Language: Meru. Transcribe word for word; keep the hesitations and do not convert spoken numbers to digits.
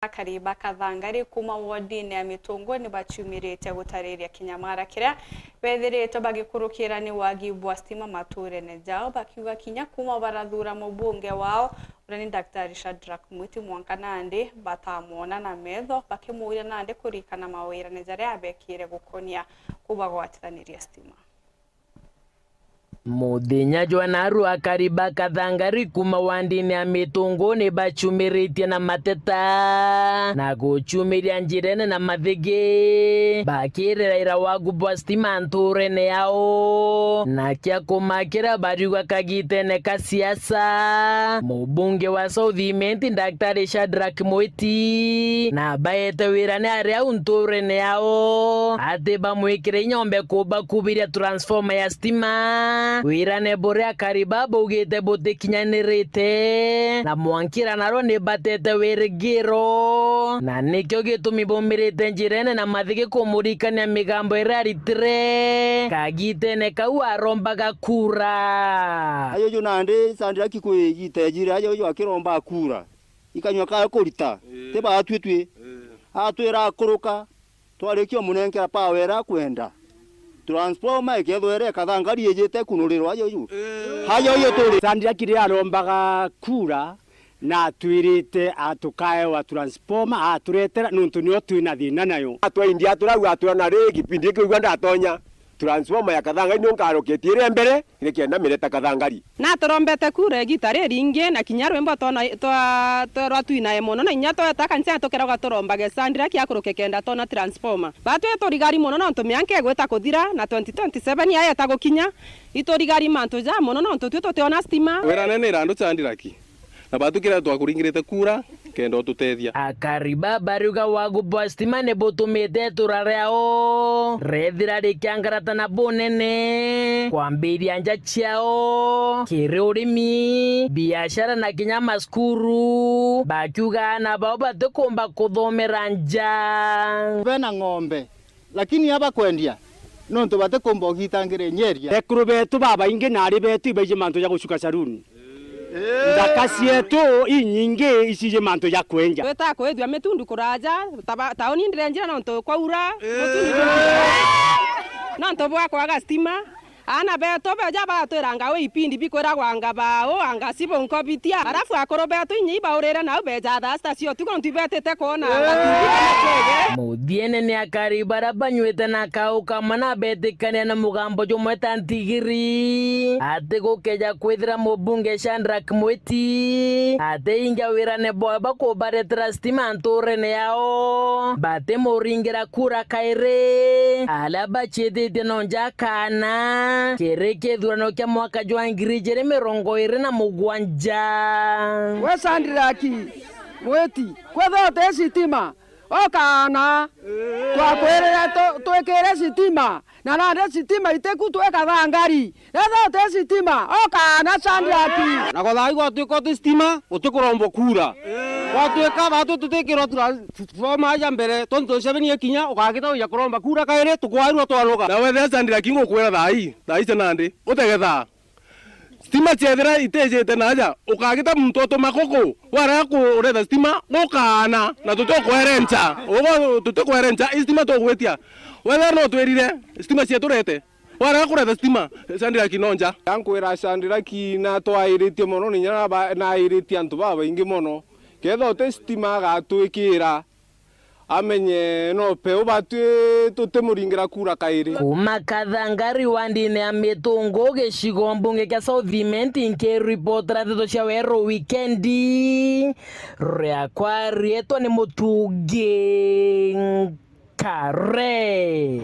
Akari ba Kathangari kuuma wodine ya Mitunguni baciumiritie gutariria kinyamara kiria bethiritwe bagikurukira ni wagi bwa stima maturene jao, bakiuga kinya kuuma barathura mubunge wao uria ni Daktari Shadrack Mwiti, mwanka nandi batamwona na metho, bakimuuria nandi kurikana mawirane jaria abekire gukonia kubagwatithaniria stima. Muthenya jwa naru, akari ba Kathangari kuuma wandine ya Mitunguni bacumiritie na mateta na gucumiria njirene na mathigi, bakiriraira wagu bwa stima nturene yao. Na kia kumakira, bariuga kagitene ka siasa, mubunge wa South Imenti, Daktari Shadrack Mwiti, na baete wirane ari au nturene yao ati bamwikire inya ombe kubakubiria transformer ya stima, wirane buria akari ba baugite butikinyanirite, na mwankira narwo ni batete wirigiro, na nikio gitumi baumirite njirene na mathigi kumurikania migambo iria aritire kagitene kau arombaga kura. Ajuju nandi Shadrack kwi igita ejire ajuju akiromba kura. Ikanyua kayo kurita. Ii. Ti batwi twi. Ii. Atwira akuruka, twarikia umunenkera power iria akwenda. Transformer ikethwa iria Kathangari ijite kunurirwa ajuju. Ii. Ajuju turi. Shadrack riria arombaga kura, na atwirite atukaewa transformer, aturetera nontu nio twina thina nayo. Atwaindia aturauga atwira na ri gipindi kiu igua ndatonya. Transformer ya Kathangari nio nkarukitie iria mbere, nikenda mireta Kathangari. Na turombete kura igita riringi, na kinya rwimbo tona-, twa-, twa-, rwatwinae mono, na inya tweta kanisa tukirauga turombage Shadrack akuruke kenda tona transformer. Batwi turigari mono nontu mianka igwita kuthira, na twenty twenty-seven yayeta gukinya, iturigari mantu ja mono nontu twi tutiona stima. Wirane ni irandu Shadrack. Na batukira twakuringirite kura, kenda ututethia. Akari ba bariuga wagu bwa stima ni butumite itura riao rethira rikiangarata na bunene, kwambiria nja ciao, kiri urimi, biashara na kinya masukuru, bakiuga aana bao batikumba kuthomera nja. Bena ng'ombe. Lakini aba kwendia, nontu batikumba ugitangira inyeria. Ekuru betu babaingi na ari betu ibaiji mantu ja gucuka saruni. Nthaka cietu inyingi iciji mantu ja kwenja. Twita kwithua mitundu kuraja, taba-, tauni ndirenjira nontu kwaura, mutundu nontu bwa kwaga stima. Aana betu beja baratwiranga wi ipindi bikwiragwa anga bau, anga cibu nkobitia. Arafu akuru betu inya ibaurire nau beja thaa sita cia utuku, nontu ibetite kwona anga T V kana T V. Muthiene ni akari bara banywite na kau kamwe na betikania na mugambo jumwe ta ntigiri, ati gukeja kwithira mubunge Shadrack Mwiti atiingia wirane bwao bakubaretera stima nturene yao, batimuringira kura kairi. Aria baciititie no nja kaana kiri kithurano kia mwaka jwa ngiri ijiri mirongo iri na mugwanja. We Shadrack Mwiti, kwethira uti sitima, ukaana. Twakwirire tu-, twikire sitima, na nandi sitima itiku twi Kathangari. Nethira uti sitima, ukaana Shadrack. Na kwa thaa ii gwatuika uti sitima, utikurombwa kura. Gwatuika baatu tutikirwa transformer aja mbere, twenty twenty-seven ikinya, ukagita wija kuromba kura kairi, tukwairwa twaruga. Na wethira Shadrack ngukwira thaa ii, thaa ii cia nandi, utege thaa. Stima ciethira itijite naja, ukagita muntu utuma kuku, warega kuretha stima, gukaana, na tutikwerenca. Ugo tutikwerenca, i stima tugwitia. Wethira no twirire, stima cieturete. Warega kuretha stima, Shadrack no nja. Ankwira Shadrack natwairitie mono, na inya naba-, nairitie antu babaingi mono. Kethira uti stima agatwikira, amenye no peu batwi tutimuringira kura kairi. Kuuma Kathangari wandine ya Mitungu, gicigo mbunge kia South Imenti, nkiripotera ndeto cia Weru Wikendi, riakwa rietwa ni Mutungi Nkare.